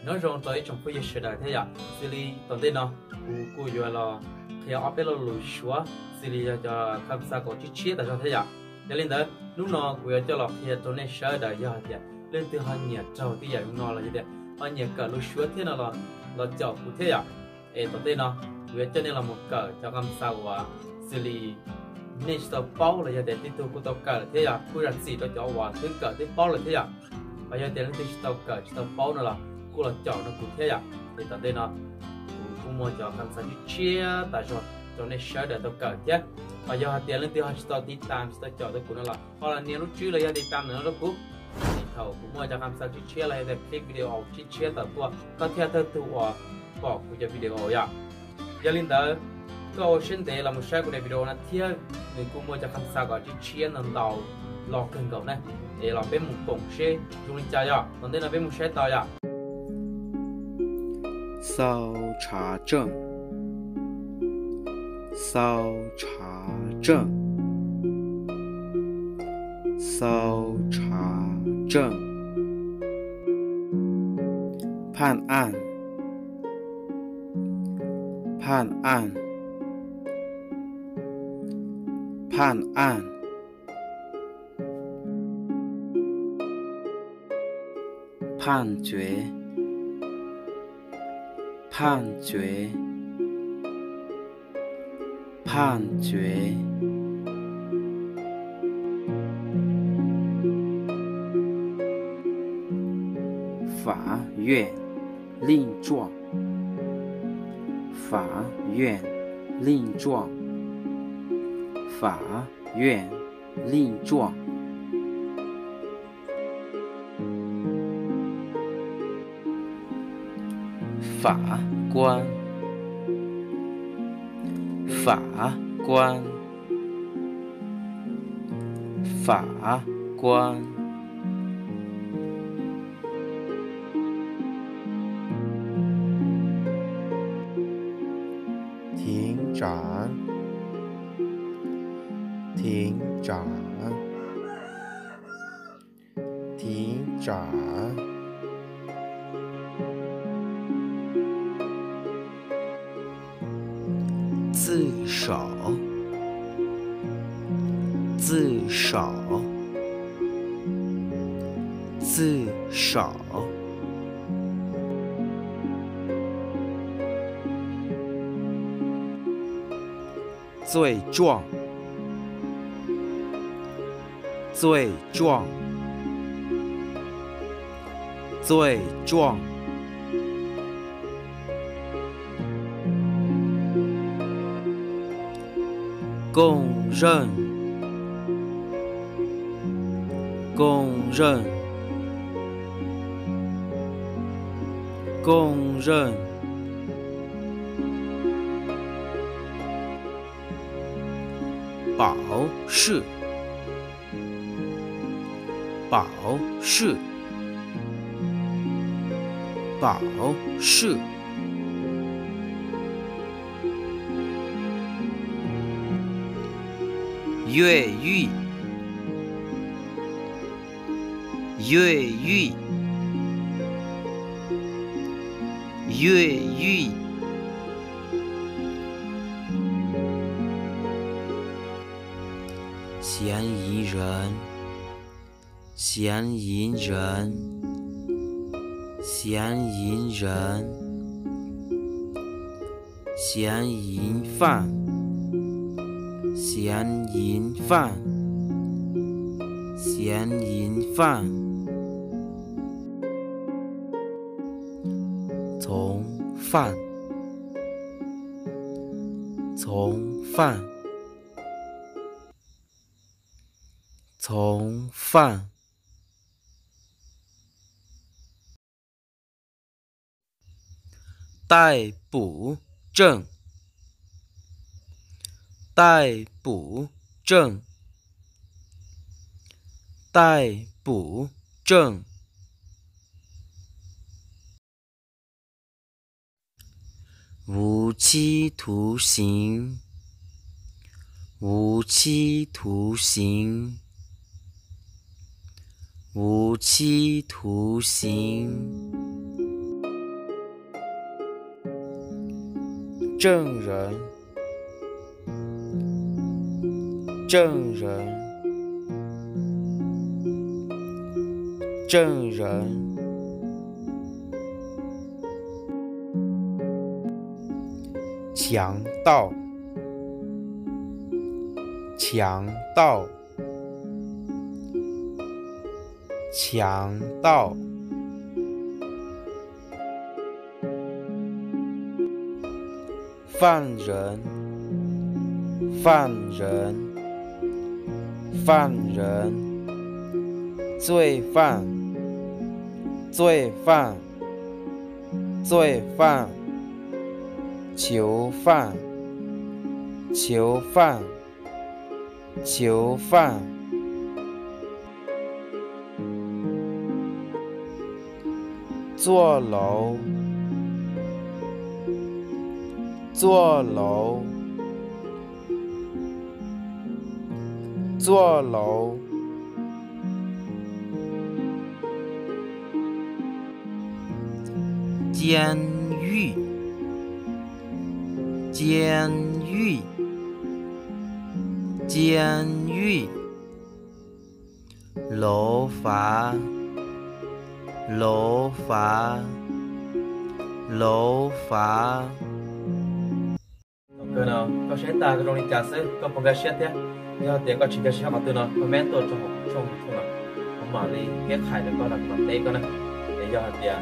Nyob zoo rau ib tsoom phooj ywg sawv daws thiab yom. Xws li tom ntej no kuv kuj yuav los qhia ob peb lo lus Suav xws li yog cov kham xa kom tshiab tshiab tas zog thiab yom. Yog li ntawd hnub no kuv yuav coj los qhia rau nej sawv daws yog hais tias leej twg ho nyiam raug tej yam no los yog tias ho nyiam kawm lus Suav thiab no los caum kuv thiab yom. Es tom ntej no kuv yuav coj nej los mus kawm cov kham xa uas xws li nej tsis tau paub los yog tias tej tug kuj tau kawm lawm thiab yom, kuj zam txim rau cov uas twb kawm twb paub lawm thiab yom. Ho yog tias leej twg tsis tau kawm tsis tau paub no los kuj los caum rau kuv thiab yom. Es tom ntej no kuv kuj muaj cov kham xa tshiab tshiab tas zog rau nej sawv daws tau kawm thiab. Ho yog hais tias leej twg ho tsis tau tiv tam tsis tau caum rau kuv no los ho los nias lub tswb los yog tiv tam ntawm no rau kuv. Thaum kuv muaj cov kham xa tshiab tshiab los yog tias clip video tshiab tshiab tawm tuaj koj thiaj thawj tug uas pom kuv cov video yom. Yog li ntawd koj ua siab ntev los mus saib kuv daim video no thiab, nws kuj muaj cov kham xa kom tshiab tshiab ntau ntau los kawg nkaus na. Es los peb mus koom seb zoo li cas yom. Tom ntej no peb mus saib tau yom. Sau tshav tseem. Sau tshav tseem. Sau tshav tseem. Phaj aj. Phaj aj. Phaj aj. Phaj cuev. Phaj cuev. Phaj cuev. 法院令状。法院令状。法院令状。 法官。法官。法官。庭长。庭长。 庭长。自首。自首。自首。 罪状。罪状。罪状。供认。供认。供认。 保释。保释。保释。越狱。越狱。越狱。 嫌疑人。嫌疑人。嫌疑人。嫌疑犯。嫌疑犯。嫌疑犯。从犯。从犯。从犯。 逮捕证。逮捕证。逮捕证。无期徒刑。无期徒刑。 无期徒刑。证人，证人，证人。强盗，强盗，强盗。 犯人，犯人，犯人，罪犯，罪犯，罪犯，囚犯，囚犯，囚犯。 坐楼，坐楼，坐楼。监狱，监狱，监狱。 楼罚，楼罚，楼罚。Thaum kawg no koj saib tas koj zoo li cas xwb, koj puas nkag siab thiab? Yog tias koj tsis nkag siab qhov twg no comment tuaj rau hauv tshooj YouTube no, kuv mam li piav qhia rau koj los kuv mam teb koj na. Es yog hais tias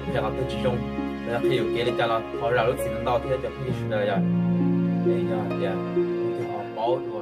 qhia qhov twg tsis zoo los yog qhia yuam kev li cas los thov zam lub txim ntau thiab cov phooj ywg sawv daws yom. Es yog hais tias leej twg ho paub dua